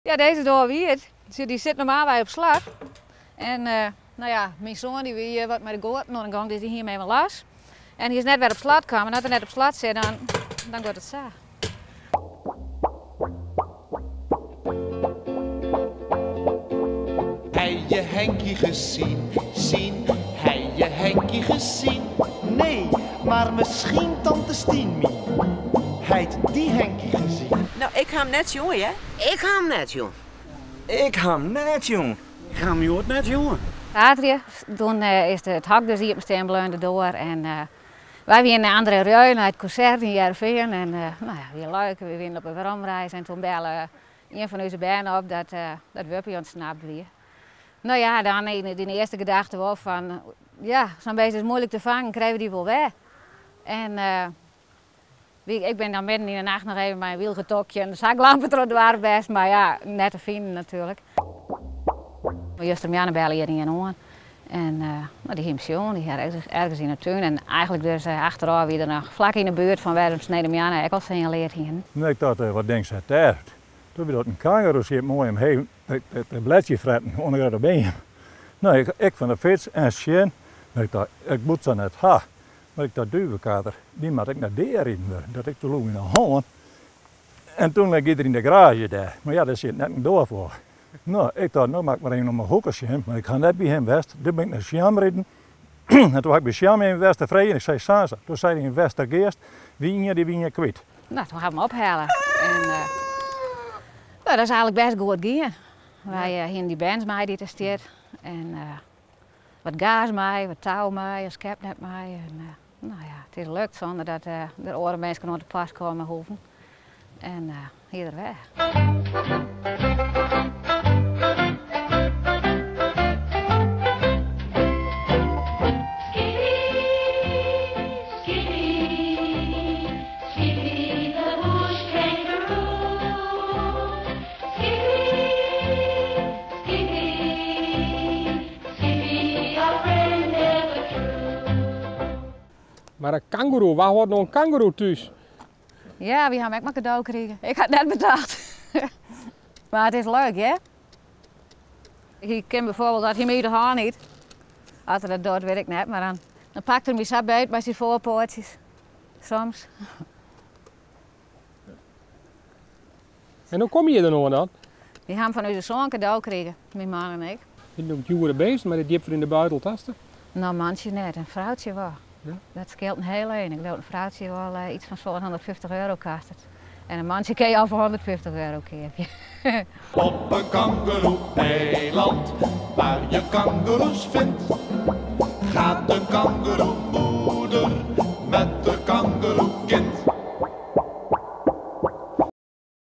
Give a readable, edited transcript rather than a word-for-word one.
Ja, dizze doar wie it. Dy sit normaalwei op slot. En no ja, myn soan dy wie wat mei de goaten oan de gong, dus dy hie him even los. En hy is net wer op slot kaam. En as er net op slot sit, dan, dan giet it sa. Hij je Henkie gezien, zien, hij je Henkie gezien? Nee, maar misschien tante Stien mien. Heit die Henkie gezien? No, ik ha 'm net sjoen, hear. Ik ha 'm net sjoen. Ik ha 'm net sjoen. Ik ha 'm hjoed net sjoen. Saterdei, doe is it hok dus iepen stean bleaun, de doar. En wy wiene nei André Rieu nei it konsert yn Hearrenfean. En no ja, wie leuk. We wiene op de weromreis en toen belle ien fan ús bern op dat dat Wuppie ûntsnapt wie. No ja, dan is dyn earste gedachte wol fan, ja, sa'n beest is moeilik te fangen, krije we dy wol wer? En ik bin dan midden yn de nacht noch even mei in wylgetokje en in zaklampe troch it doarp west, mar ja, net te finen natuerlik. Justermoarn belle hjir ien oan en no, dy hie him sjoen, dy hie ergens yn de tún en eigentlik dus achterôf wie er noch flak yn de buert fan wêr't se him snedemoarn ek al sinjaleard hienen. En ik tocht, wat denk se dêr? Toen wie dat in kangoeroe siet moai omheech it bledsje fretten oan de grutte beam. No, ik fan de fyts en sjen, mar ik tocht, ik moet sa net ha. Mar ik tocht, duvekater, dy moat ek net deariden wurde. Dat ik te loe yn de hân. En toen gie er yn de garaazje dêr. Mar ja, dêr sit net in doar foar. No, ik tocht, no moat ik mar even om 'e hoeke sjen. Mar ik ha net by him west. Doe bin ik nei Sjam riden. En toen ha ik by Sjam even west te freegjen. Ik sei, sa, Toen sei hy yn Westergeast, wie ien dy wie ien kwyt. No, toen ha we him ophelle. En no, dat is eigentlik bêst goed gien. Wy hienen dy bands mei dy't der stiet. En wat gaas mei, wat tou mei, in skepnet mei. En no ja, it is lukt sûnder dat der oare minsken oan te pas komme hoeven. En hy is der wer. Skippy, Skippy, Skippy the bush kangaroo. Skippy, Skippy, Skippy, our friend ever true. Mar in kangoeroe, wa hâldt no in kangoeroe thús? Ja, wy ha him ek mar kado krigen. Ik ha it net betocht. Mar it is leuk, hear. Hy kin bijvoorbeeld, as hy my út de hân yt, as er dat docht, wit ik net, mar dan, dan pakt er my sa beet mei syn foarpoatsjes. Soms. En hoe komme je der oan dan? Wy ha him fan ús soan kado krigen, myn man en ik. Binne it djoere beesten mei de djip foar yn de buidel taste? No, mantsje net, in froutsje wol. Ja? Dat skeelt in hiel ein. Ik leau in froutsje wol iets fan 750 euro kostet. En in mantsje kin je al foar 150 euro keapje. Op een kangoeroe-eiland, waar je kangoeroes vindt, gaat de kangoeroemoeder met de